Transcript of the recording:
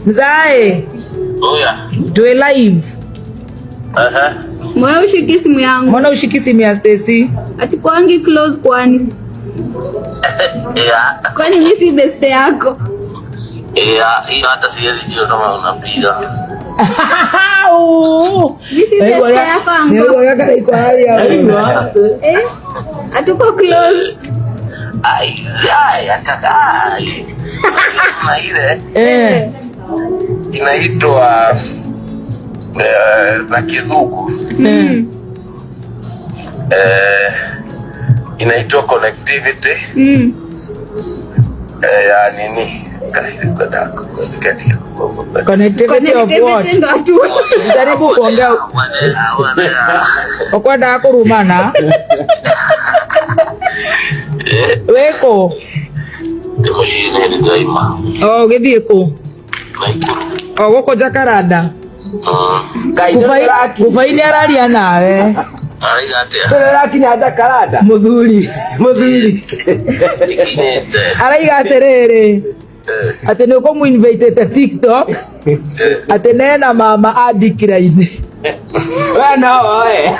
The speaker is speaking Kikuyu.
Mzae, Oya. Tuwe live. Aha. Mbona ushiki simu yangu? Mbona ushiki simu ya Stacy? Hatukwangi close kwani? Yeah. Kwani mimi si best yako? Yeah, hiyo hata siwezi jua kama unapiga. Mimi si best yako anko. Eh? Hatuko close. Ai, ai, hata ai. Na ile inaitwa na Kizungu inaitwa connectivity ya nini. Connectivity of what? Connectivity ndo hatu. Jaribu kuongea ukwenda kurumana wĩkũ? Ndĩ mũciĩ nĩ ndĩraima. O ũgĩthiĩ kũ? Naikuru. O gũkũ Jakaranda. Kubai nĩ araria nawe. Araiga atĩa? Tũrakinya Jakaranda. Mũthuri, mũthuri. Ikinyĩte. Araiga atĩrĩrĩ, atĩ nĩ ũkũmũinvitĩte TikTok, atĩ nena mama andikira-inĩ. We no woe.